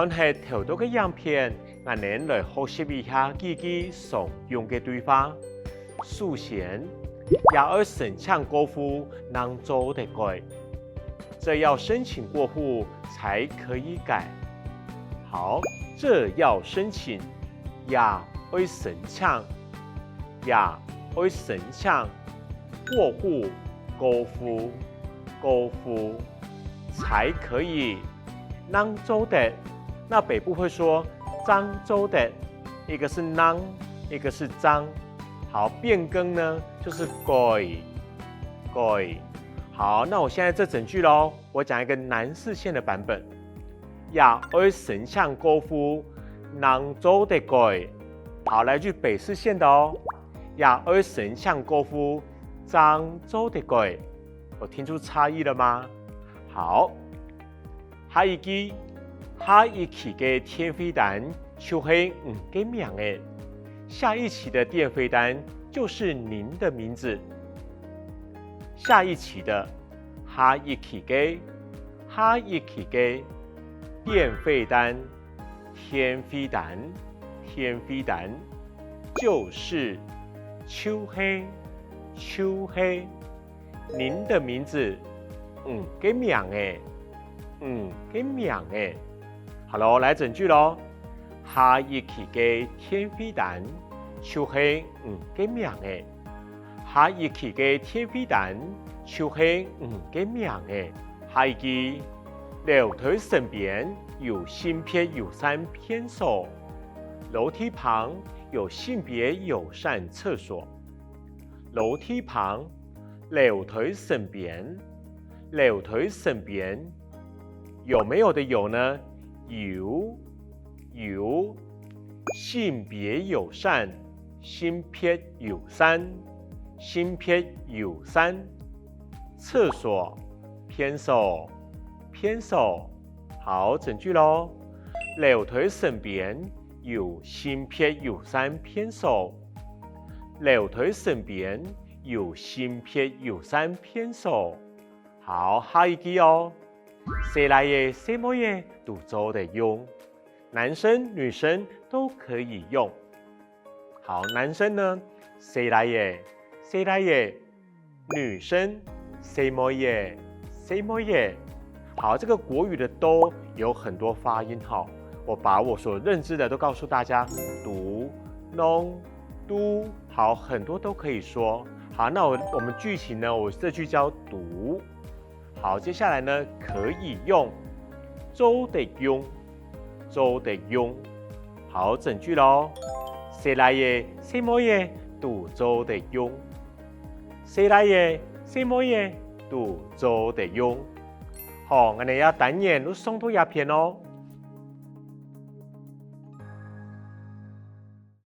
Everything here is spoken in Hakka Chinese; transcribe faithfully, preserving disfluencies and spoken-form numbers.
看忒頭到个影片，𠊎等來學習一下幾句常用个對話。首先，這愛申請過戶正做得改。這要申請過戶才可以改。好，這要申請，這愛申請，這愛申請，過戶，過戶，過戶，才可以，正做得。那北部會說正做得，一個是正，一個是正。好，變更呢，就是改，改。好，那我現在這整句咯，我講一個南四縣的版本。這愛申請過戶，正做得改。好，來句北四縣的哦。這愛申請過戶，正做得改。有聽出差異了嗎？好，下一句，下一期个電費單就係你个名仔。下一期的電費單就是您的名字。下一期的，下一期个，下一期个，電費單，電費單，電費單，就是，就係，就係，您的名字，你个名仔，你个名仔。好咯，來整句咯。下一期个電費單就係你个名仔。下一期个電費單就係你个名仔。下一句，樓梯脣邊有性別友善便所。樓梯旁有性別友善廁所。樓梯旁，樓梯脣邊，樓梯脣邊，有沒有的有呢？有，有，性別友善，性別友善，性別友善，廁所，便所，便所。好，整句咯。樓梯脣邊有性別友善便所。樓梯脣邊有性別友善便所。好，下一句哦。細倈仔、細妹仔都做得用，男生、女生都可以用。好，男生呢，細倈仔、細倈仔，女生，細妹仔，細妹仔。好，這個國語的都有很多發音哈，我把我所認知的都告訴大家，都、弄、都，好，很多都可以說。好，那我我們句型呢，我這句教都。好，接下來呢，可以用，做得用，做得用。好，整句咯。細倈仔、細妹仔都做得用。 細倈仔、細妹仔都做得用。好，𠊎等這單元就上到這片哦。